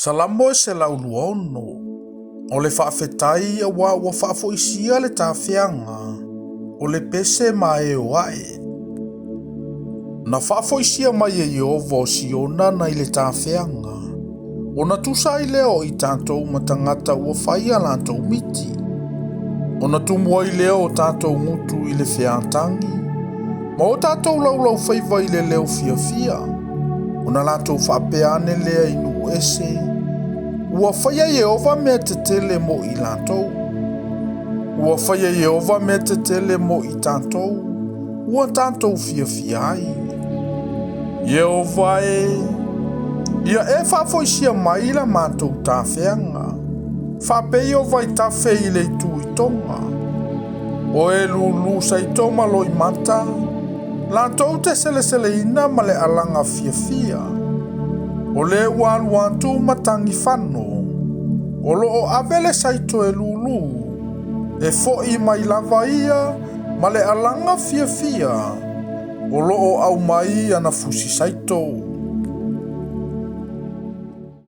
Salamo e 126. O le faafetai auā ua faafoisia le tafeaga o le pese maeo ae. Na faafoisia mai e Ieova o Siona nai le tafeaga, ona tusa ai lea o i tatou ma tagata ua fai a latou miti. Ona tumu ai lea o tatou gutu i le featagi, ma o tatou laulaufaiva i le leo fiafia. Ona latou faapea ane lea i nuu ese, ua faia Ieova mea tetele mo i latou. Ua faia Ieova mea tetele mo i tatou, ua tatou fiafia ai. Ieova e, ia e faafoisia mai la matou tafeaga, faapei o vaitafe i le itu i toga. O e lulu saito ma loimata, latou te seleseleina ma le alaga fiafia. O le ua alu atu ma tagifano, o lo o ave le saito e lulu, e fo'i mai lava ia ma le alaga fiafia, o lo o aumai ana fusi saito.